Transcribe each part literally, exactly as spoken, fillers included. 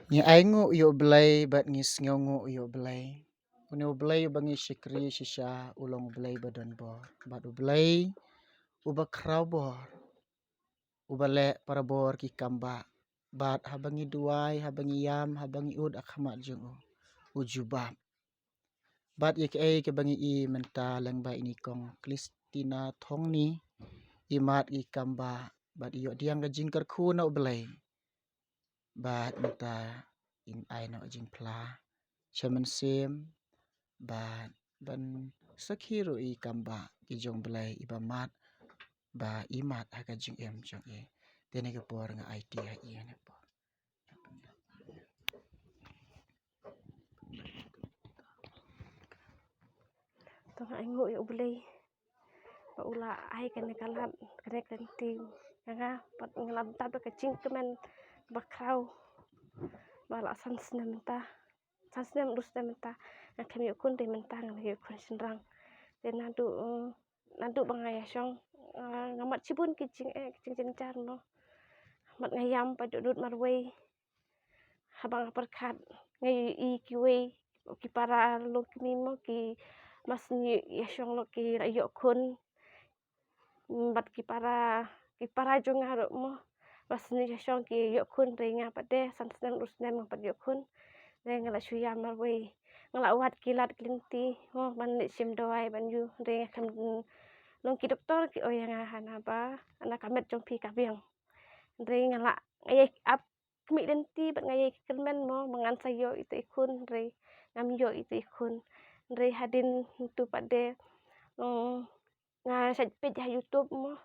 Ngi ainguh ïa U Blei bad ngi sngewnguh ïa U Blei. Une U Blei uba ngi shakri shisha u long U Blei ba don bor bad U Blei uba khraw bor, uba leh para bor ki kam ba, bad haba ngi duwai, haba ngi ïam, haba ngi ud ha khmat jong u, u jubab. Bad ïa kaei kaba ngi i mynta lyngba ine i kong Christina Thongni, i mad ki kam ba, bad i ïoh diang ka jingkyrkhu na U Blei. Bad mynta in ai noh jingphla sha mynsiem, bad ban sakhi ruh ïa i kam ba ki jong U Blei iba mad, ba i mad ha ka jingim jong i. Te ine ka por nga aiti ha i ine i por. To nga ainguh ïa U Blei ba u la ai kane ka lad, kane ka lynti ïa nga, bad nga la dap da ka jingkmen ba khraw, ba la san snem mynta, san snem, arphew snem mynta nga khlem ïoh khun, te mynta nga la ïoh khun shynrang. Te naduh, eh, naduh ba nga ïashong, eh, nga mad shibun ki jingeh, ki jingjynjar mo. Bad nga ïam pat dohnud marwei. Haba nga pyrkhat nga ïohi kiwei ki para longkmie mo, ki mar shu ïashong lok ki la ïoh khun. Bad ki para, ki para jong nga ruh mo, mar shu ïashong ki ïoh khun, hynrei nga pat de san snem, arphew snem nga pat ïoh khun. Hynrei nga la shu ïam marwei, nga la wad ki lad ki lynti mo ban leit shim dawai ban ïoh, hynrei nga khlem, long ki doktor ki ong ïa nga hana ba hana ka met jong phi ka biang. Hynrei nga la, nga ïai ap khmih lynti bad nga ïai kyrmen mo ba ngan sa ïoh ito i khun, hynrei ngam ïoh ito i khun. Hynrei hadien tu pat de, mm, nga shait peit ha YouTube mo,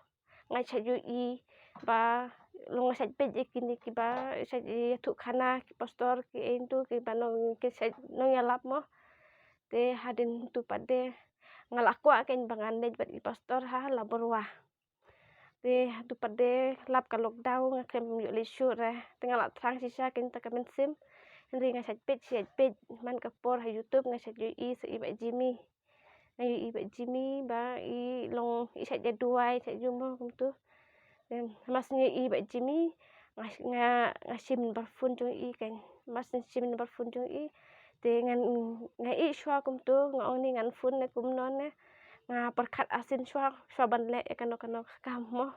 nga shait ïohi ba, long nga shait peit ïa kine kiba shait ïathuh khana, ki pastor, ki ei tu kiba nong, ki shait nongïalap mo. Te hadien tu pat de nga la kwah kein ba ngan leit bad ki pastor ha Laborwa. Te haduh pat de lap ka lockdown nga khlem ïoh leit shuh re. Te nga la thrang shisha kein ta ka mynsiem. Hynrei nga shait peit, shait peit man ka por ha YouTube, nga shait ïohi sa i Bah Jimmy. Nga ïohi i Bah Jimmy ba i long i shait ïa duwai, shait ïa mo kumtu. Te mar shu ïohi i Bah Jimmy, nga, nga, nga shim number phone jong i kein. Mar shu shim number phone jong i, te ngan, nga ïeh shuwa kumtu, nga ong ne ngan phone ne kumno ne. Nga pyrkhat arsien shuwa, shuwa ban leh ïa kano kano ka kam mo.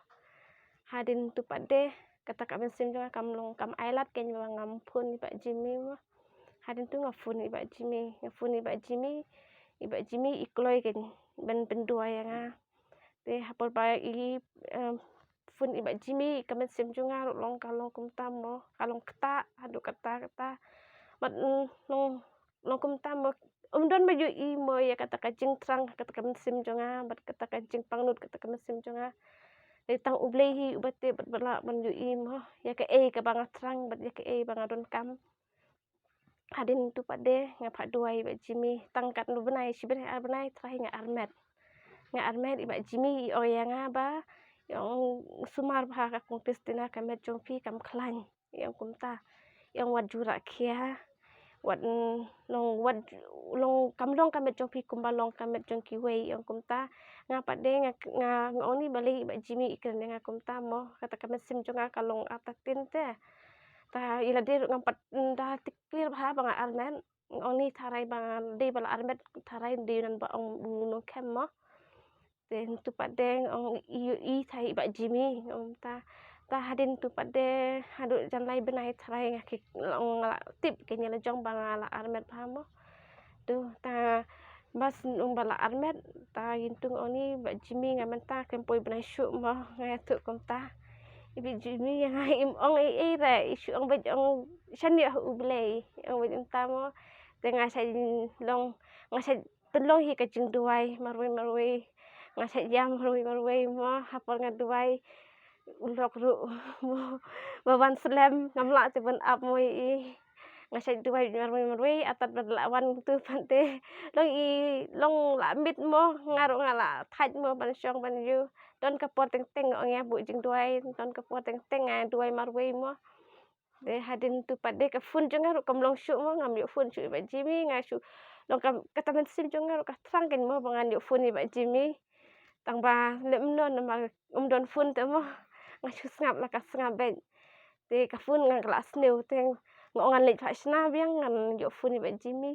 Hadien tu pat de kata ka mynsiem jong nga kam long, kam ailad kein ba ngam phone i Bah Jimmy mo. Hadien tu nga phone i Bah Jimmy, nga phone i Bah Jimmy, i Bah Jimmy i kloi kein ban pynduwai ïa nga. Te ha por ba i, em, phone i Bah Jimmy, ka mynsiem jong nga ruh long, ka long kumta mo, ka long kata, haduh kata, kata. Bad, mm, long, long kumta mo, ym don ba ïohi mo ïa kata ka jingthrang, kata ka mynsiem jong nga, bad kata ka jingpangnud, kata ka mynsiem jong nga. Dei tang U Blei hi uba tip bad ba lah ban ïohi mo ïa kaei kaba nga thrang bad ïa kaei ba nga donkam. Hadien tu pat de nga phah duwai i Bah Jimmy, tang katno bnai, shi bnai ar bnai, trai nga armet. Nga armet, i Bah Jimmy i ong ïa nga ba, i ong, sumar bha ka kong Christina, ka met jong phi kam khlaiñ. I ong kumta, i ong wat ju rah khia, wat, mm, long, wat, long, kam long ka met jong phi kumba long ka met jong kiwei, i ong kumta. Nga pat de nga, nga, nga ong ne balei i Bah Jimmy i kren ïa nga kumta mo, kata ka mynsiem jong nga ka long artatien te. Ta i lade ruh ngam pat, mm, da tik clear bha ba nga armet. Nga ong ne tharai ba nga dei ba la armet, tharai dei nan ba ong u nongkhem mo. Te tu pat de nga ong i, i tharai i Bah Jimmy, nga ong ta. Ta hadien tu pat de haduh jan lai bnai tharai nga ki, nga la tip kein ïa la jong ba nga la armet bha mo. Tu ta Bas nung ba la armet, ta ïa tu nga ong ne Bah Jimmy nga mynta khlem poi bnai shuh mo, nga ïathuh kumta. I Bah Jimmy ïa nga im ong ei ei re, i shu ong beit ong shaniah ha U Blei, ong beit mynta mo. Te nga shait long, nga shait pynlong hi ka jingduwai marwei marwei. Nga shait ïam marwei marwei mo, ha por nga duwai u lok ruh mo, ba wan slem, ngam lah te ban ap mo ïa i. Nga shait duwai marwei marwei, artat ba la wan tu pat te. Long i, long la miet mo, nga ruh nga la thait mo ban shong ban ïoh. Don ka por teng teng nga ong ïa buh jingduwai, don ka por teng teng nga duwai marwei mo. Te hadien tu pat de ka phone jong nga ruh kam long shuh mo, ngam ïoh phone shuh i Bah Jimmy, nga shu long ka, kata mynsiem jong nga ruh ka thrang kein mo ba ngan ïoh phone i Bah Jimmy. Tang ba lem noh namar ym don phone te mo, nga shu sngap la ka sngap beit. Te ka phone nga la sniew te Nga ong ngan leit phah shna biang, ngan ïoh phone ïa i Bah Jimmy.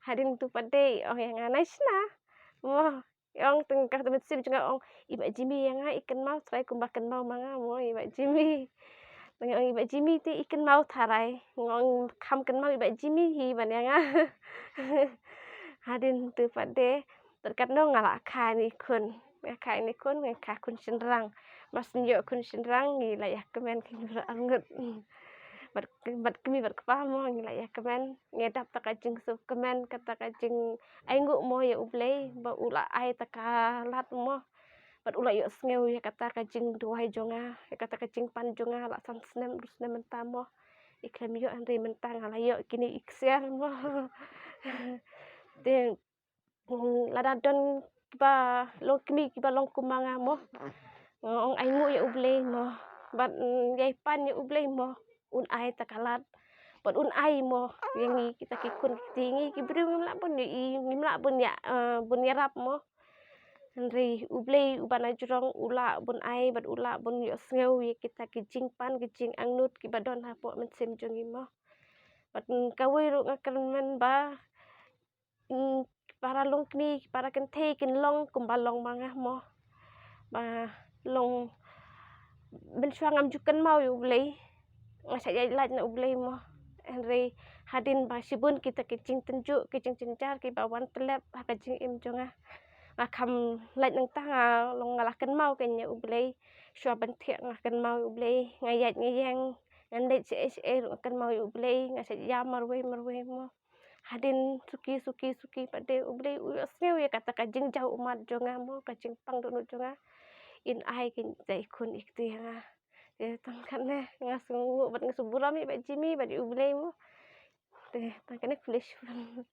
Hadien tu pat de i ong ïa nga, nai shna. Mo, i ong teng ka mynsiem jong nga, ong, i Bah Jimmy ïa nga i kynmaw tharai kumba kynmaw ma nga mo i Bah Jimmy. Nga ong i Bah Jimmy te i kynmaw tharai. Nga ong kham kynmaw i Bah Jimmy hi ban ïa nga. Hadien tu pat de, tang katno nga la kha ïa i khun. Nga kha ïa i khun, nga kha khun shynrang. Ba shu ïoh khun shynrang ngi la ïa kmen kynrang arngut. Bad, bad kmie bad kpa mo ngi la ïa kmen. Ngi dap ta ka jingsngewkmen, kata ka jingainguh mo ïa U Blei ba u la ai ta ka lad mo. Bad u la ïohsngew ïa kata ka jingduwai jong nga, ïa kata ka jingpan jong nga la san snem, arphew snem mynta mo. I khlem ïoh, hynrei mynta nga la ïoh kine i ksiar mo. Te, mm, lada don kiba long kmie kiba long kum ma nga mo, nga ong ainguh ïa U Blei mo. Bad, mm, ïai pan ïa U Blei mo. Un ai ta ka lad. Bad un ai mo ïa ngi kita ki khun ki kti, ngi ki briew ngim lah ban ïohi, ngim lah ban ïa, eh, ban ïarap mo. Hynrei U Blei uba na jrong u lah ban ai bad u lah ban ïohsngew ïa kita ki jingpan ki jingangnud kiba don hapoh mynsiem jong ngi mo. Bad, mm, kawei ruh nga kyrmen ba, mm, para longkmie, para kynthei kin long kumba long ma nga mo. Ba long mynshuwa ngam ju kynmaw ïa U Blei. Nga shait ïaid lait na U Blei mo. Hynrei hadien ba shibun kita ki jingtynjuh, ki jingjynjar kiba wan tyllep ha ka jingim jong nga, nga kham lait nangta, nga long nga la kynmaw kein ïa U Blei. Shuwa ban thiah nga kynmaw ïa U Blei, nga ïaid nga ïeng, ngan leit shaei shaei ruh nga kynmaw ïa U Blei, nga shait ïam marwei marwei mo. Hadien suki suki suki pat de U Blei u ïohsngew ïa kata ka jingjaw ummat jong nga mo, ka jingpang dohnud jong nga. In ai kein ïa i khun i kti ïa nga. Te tang katne nga sngewnguh bad nga sngewburom ïa i Bah Jimmy bad ïa U Blei mo. Te tang katne, khublei shibun.